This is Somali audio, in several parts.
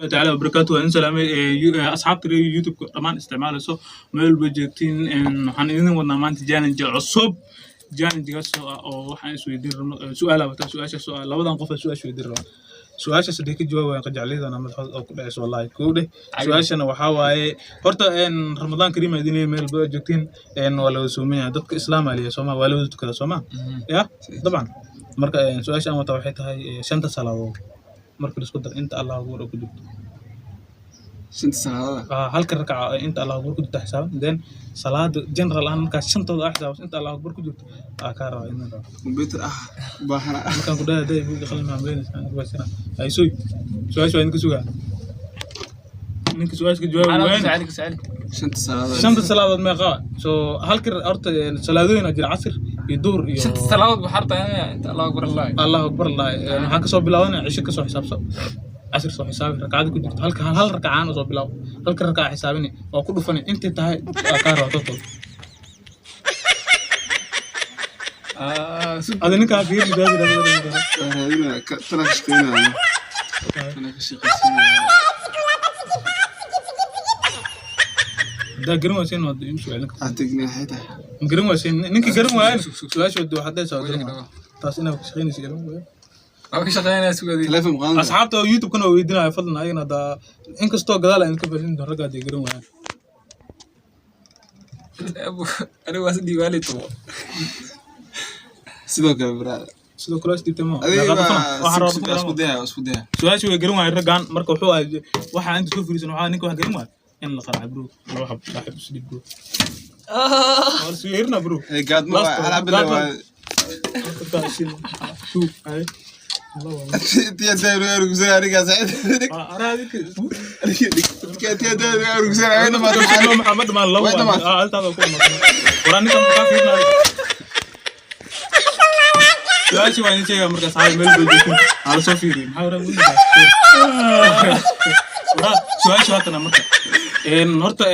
Tacaala wabarakaatu. Waan idin salaamay asxaabta reer YouTube-ka dhammaan isticmaalayso meel walba joogtiin. Waxaan idin wadnaa maanta challenge cusub, challenge-gaas oo ah oo waxaan isweydiin rabno su'aala wataa. Su'aashaas oo ah labadan qof ee su'aasha weydiin rabaa, su'aashaas hadday ka jawaabayaan qajacliyadana madaxooda oo ku dhacayso. Wallahi kow dheh, su'aashana waxaa waaye horta Ramadaan kariim idin leeyahay meel walba joogtiin. Waa la wada sooman yahay, dadka islaam aa leeyahay, sooma? Waa la wada tukadaa, sooma? Ya dabcan. Marka su'aasha aan wataa waxay tahay shanta salaadood marka la isku daro inta Allah akbar oo ku jirto. Shanta salaadood? Ah, halka rakaca inta Allah akbar ku jirto xisaaban, then salaada general ahaan markaa shantooda aa xisaabsan inta Allah akbar ku jirto aa kaa rabaa inaan rabo. Computer ah u baahana. Markaan ku dhahay day buuga qalin maa malaynaysaa aan ku baasina ay suy. Su'aasha waa idinka sugaa, ninka su'aasha ka jawaabi waayna. Shanta salaadood. Shanta salaadood meeqa? So halka horta salaadooyin aa jira, casir iyo duhur iyo Shanta salaadood waxaa rabtaa inta Allahu akbar Allah. Allahu akbar lahay. Waxaan kasoo bilaabanaya cisho, kasoo xisaabso, casir soo xisaabi, rakacada ku jirto halka hal rakacaan usoo bilaabo, halka rakaca xisaabini, waa ku dhufani intay tahay aa kaa rabaa total. Ah, adi ninkaa fiiri. Waa raadinaya, tana ka shaqeynaya, tana ka shaqeysanaya. Haddaa garan wayseen waad igu soo celin kartaa. Aa tegni waxay tahay. Ma garan wayseen? Ninka garan waayan su'aasha wada waxaad dhahaysaa waa garan waaya. Taas inaad ka shaqeynaysa ilmo waaye. Waa ka shaqeynaya sugadii. Telefoon qaadan. Asxaabta oo YouTube-kana waa weydiinaya fadlan ayagana haddaa inkastoo gadaal aan idinka faa'iidin doono ragga hadday garan waayaan. Aniga waa si dhiibaali tubo. Sidoo kale brother. Sidoo kale is dhiibtay ma Adiga meeqa dhufana? Waxaan rabaa isku dhufana. Daya, isku daya. Su'aasha way garan waayeen raggan. Marka wuxuu ahay waxaa inta soo fariisan, waxaa ninka wax garan waaya in la qaraaco bro, laba xab saaxiib is dhiib bro, waa la yeerina bro. Ee gaadmo Last waa one. hal cabile. Gaadmo. Waa Two ay. tiya dayru erugsan aniga saciid. Araa adinka. Tiya dayru erugsan ay dhamaatay. Maxamed maan labo. Way dhamaatay. Ah, altaada ku dhamaatay. Waraa ninkan maxaa fiirinaya? Su'aasha waa idin sheegaa marka asxaabi meel bay joogtiin hala soo fiiriyo. Maxaa waraa wiilkaas? Waraa su'aasha waa tana. Marka horta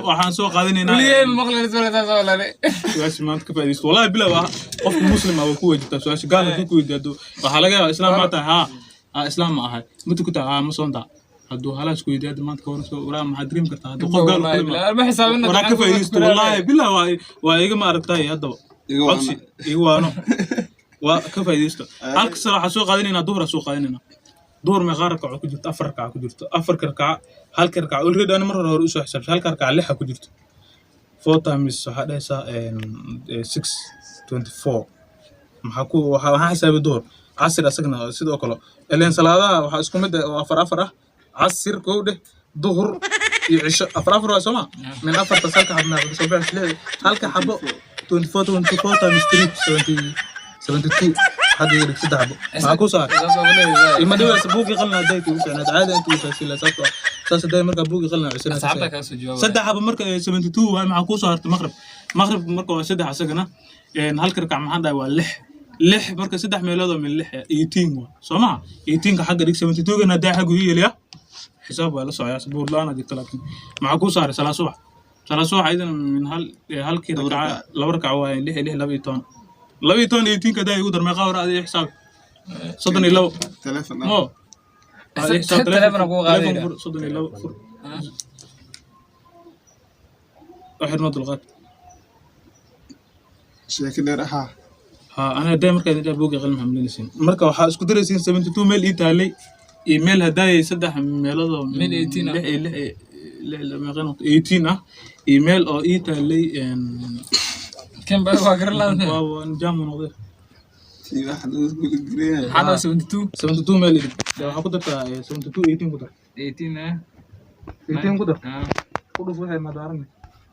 waxaan soo qaadanaynaa. Weligeed ma maqlin suura saas oo lale. Su'aasha maanta ka faa'iidaysto. Wallahi bilow ah, qofka muslim ah waa ku weydiitaa su'aasha. Gaal hadduu ku weydiiyo, waxaa laga yaabaa islaam maa tahay? Haa aa, islaam ma ahay, ma tukataa? Haa, ma soontaa? Hadduu halaas ku weydiiyo hadda maanta ka waran soo waraa maxaad dareemi kartaa hadduu qof gaal ku Wallahi ma xisaabina. Waraa ka faa'iidaysto. Wallahi bilow waa iga ma aragtay haddaba. Iga waano. Codsi iga waano, waa ka faa'iidaysto. Halka sare waxaa soo qaadanaynaa duhur, soo qaadanaynaa duhur. Meeqa rakac ku jirto? Afar rakac ku jirto. Afarka rakac, halka rakac already ana mar hore usoo xisaabtay, halka rakac lixa ku jirto. Four times waxaa dhahaysaa 6, 24. Maxaa ku waxaa xisaabay duhur, casir asagna sidoo kale. Ileen salaadaha waxaa isku mid ah oo afar afar ah: casir kow dheh, duhur iyo cisho afar afar waa, sooma? Min afarta salka xabo meeqa kasoo baxaysa? Lix. Halka xabo 24, 24 times 3, 70, 72. Xagga iga dhig saddex xabo. Maxaa ku saaray? Saas oo kale. Ima dhibaysa buuggii qalin hadday kugu ficnayd caadi inta ugu faasiila, sababtoo ah saas hadday markaa buuggii qalin cusubna. Asxaabta kaa soo jawaabaya. Saddex xabo marka 72 waay. Maxaa kuu soo hartay? Maqrib. Maqrib marka waa saddex asagana. Halka rakac maxaan dhahay? Waa lix. Lix marka saddex meelood oo min lix 18 waa, soo maha? 18-ka xagga dhig, 72-gana haddaa xaggu ii yeliya xisaab waa la socoyaa, sabuur la-aan jirta. Laakiin maxaa kuu saaray? Salaa subax. Salaa subax ayadana min hal halkii Laba rakaca rakac. Laba rakac waaye, lix iyo lix, 12. 12, 18-ka haddaa igu dar meeqa hore adiga xisaab? 32. Telefoon. Mo Telefoon kugu qaadayna. Telefoon fur, 32 fur. Waxir noo dulqaad. Sheeko dheer ahaa. Ha, ana haddaa markaa idin dhaha buugga qalin maxaa malinaysiin? Marka waxaa isku daraysiin 72 meel ii taalay iyo meel haddaayay saddex meelood oo Meel 18 ah. Lix iyo lix iyo lix iyo meeqa noqoto? 18 ah iyo meel oo ii taalay Kan baa waa garan lahayn. Waa jaamu noqday. Tii wax dadku gelinaya. Maxaa dhahay 72? 72 meel idin waxaa ku dartaa 72, 18 ku dar. 18 eh. 18 ku dar. Ah. Ku dhuf waxay madaaran.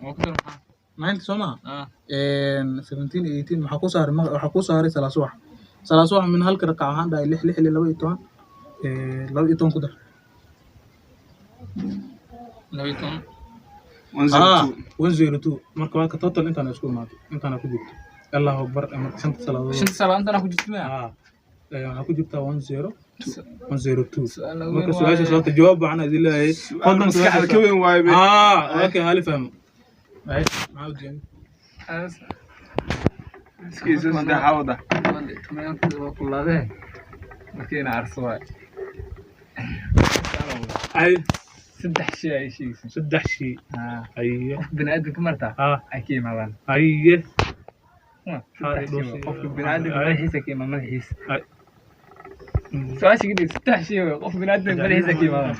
Waa ku dar maxaa? 90, soo maha? Ah. 17, 18 maxaa ku saaray? Waxaa ku saaray salaa subax. Salaa subax min halka rakac waxaan dhahay lix, lix iyo 12, 12 ku dar. 12. 102. 102. Marka waa ka total intaana isku imaatay, intaana ku jirto Allahu akbar marka shanta salaadood. Shanta salaad intana ku jirto miya? Ah, waxaa ku jirtaa 10 102. Su'aal weyn Marka waaye. Su'aasha sababta jawaab waxaan idin leeyahay fadlan maskaxda ka weyn waaye be. Ah, okay, hali fahmo. Ay, maxaa u jeedin? Iskiisa saddex wada. Waa kulaadee. Markii ina arso waay. Ay. Saddex shay ay sheegaysaa. Saddex shay. Ah. Aye. Qof bini'aadamka marta ay ka yimaadaan. Aye. Saddex shay waay. Qofka bini'aadamka madaxiisa ka yimaada, madaxiisa. Ay. Su-aasha kadib, saddex shay waay, qof bini'aadamka madaxiisa ka yimaadaan.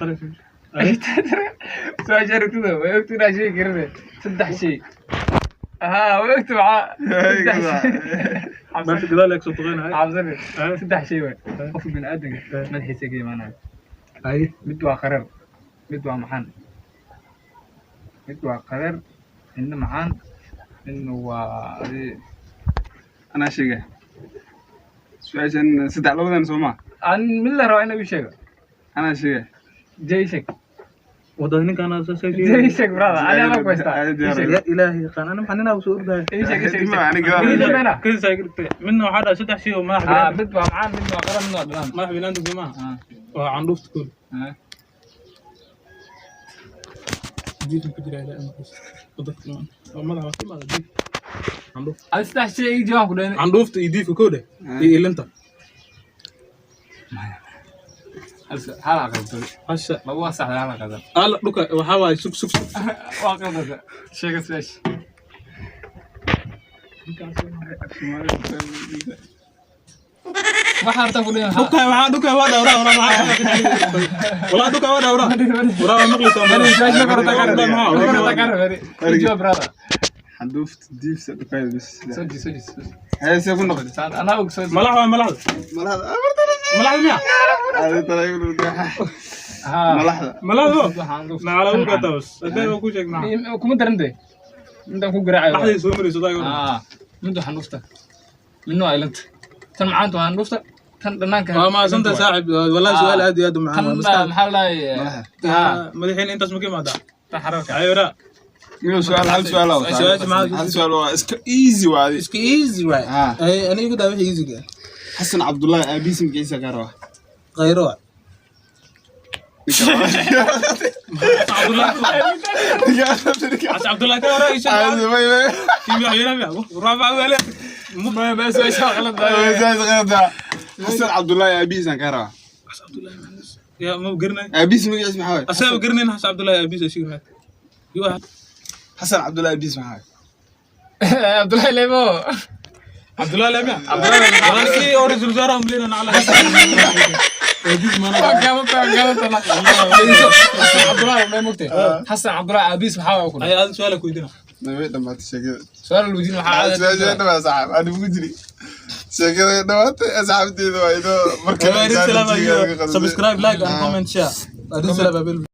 Su-aasha aragtida way ogta inaa sheegi karine. Saddex shay. Haa, way ogta maxaa? Saddex shay. Meesha gadaal eeg soo tuqeynaya. Cabsani. Saddex shay waay. Qofka bini'aadamka madaxiisa ka imaanaya. Aye. Mid waa qarar, mid waa macaan. Mid waa qarar, midna macaan, midna waa Anaa sheegay su-aashan saddex labadan soo maa? Aan mid la rabaa inuu ii sheego. Anaa sheegay. Jay, ii sheeg. Wadada ninkaan asaasay. Jay, ii sheeg, brother. Ani anaa ku haystaa. Ii sheeg. Ya ilaahi yaqaan, ana maxaa ninaa soo ordaya? Ii sheeg, ii sheeg, ii sheeg. Aniga Mid dambeena. Kadiis ay gartay. Midna waxaa dhahay saddex shay oo madax Ah, bini'aadam. mid waa macaan, mid waa qarar, midna waa dhanaan. Madax bini'aadam soo maaha? Ah. Waa candhuufta kool. Ah. Diifka ku jira ilaa amarkiisa. Wadada waa madaxa waa ka imaada diif. Candhuuf. Adi saddex shay ii jawaab ku dhayn. Candhuufta iyo diifka kow dheh iyo ilinta. Hal aqaldan. Hasha. Laba waa saxda, hal aqaldan. Alla dhuka waxaa waaye, sug sug sug. Waa qaldanta. Sheega su-aasha. Waxaa rabtaa ku dhayn. Dhuka waxaa dhuka waa dhawraa waraa maxaa, walaa dhuka waa dhawraa waraa waa maqlaysaa. Su-aasha ma korta kar. Ma korta kar. Ii jawaab, brother. Xanduufta, diifta, dhukayda bis. Soo jis, soo jis. Heesee ku noqotay? Anaa og, soo jis. Malax waa malaxda. Malaxda. Malaxda miya? Haa. Malaxda. Malaxda. Waxaan dhufta. Nacala u gata bas hadday waa ku sheeg maxaa. Kuma darante. Intaan ku garaacayo. Dhaxdii soo marayso daago. Ah, mid waxaan dhufta. Midna waa ilanta. Tan macaanta waxaan dhufta. Tan dhanaanka. Waa mahadsantahay saaxib, wallahi su'aal aad iyo aad u macaan Tan waa maskaxda. maxaa la dhahay? Haa. Madaxiina intaas ma ka imaadaa? Tan xararka. Ayora. Inuu su'aal, hal su'aal oo Su'aasha maxaa? Hal su'aal waa iska easy waa adi. Iska easy waay. Ah. Ay, aniga igu daa wixii easy-ga. Xasan Cabdullaahi aabihiis magaciisa ka rabaa. Khayro waay. Xasan Cabdullaahi ka hore isha. Kii madaxweynaha miya? Raafac weele. Ma su'aasha waa qalad. Xasan Cabdullaahi aabihiisaan ka rabaa. Xasan Cabdullaahi maxamed. Ya ma garanay. Aabihiis magaciisa maxaa waaye? Asaga garanayn Xasan Cabdullaahi aabihiis asiga maxaa. Yo. Xasan Cabdullaahi aabihiis maxaa waaye? Abdullahi Lemo. Cabdullaahi Lemiya. Cabdullaahi Lemiya. Kii oo ra'iisul wasaaraha umleena nacala. Aabihiis maana. Xasan Cabdullahi ma mogtay? Xasan Cabdullahi aabihiis maxaa waa ku Ay, aad su'aal ku weydiina. Way dhamaatay sheekada. Su'aal la weydiin waxaa Su'aasha way dhamaatay saaxiib. Ani ugu jiri. Sheekada way dhamaatay, asxaabteeda waa idoo markale. Subscribe, like and comment, share. Adin salaam.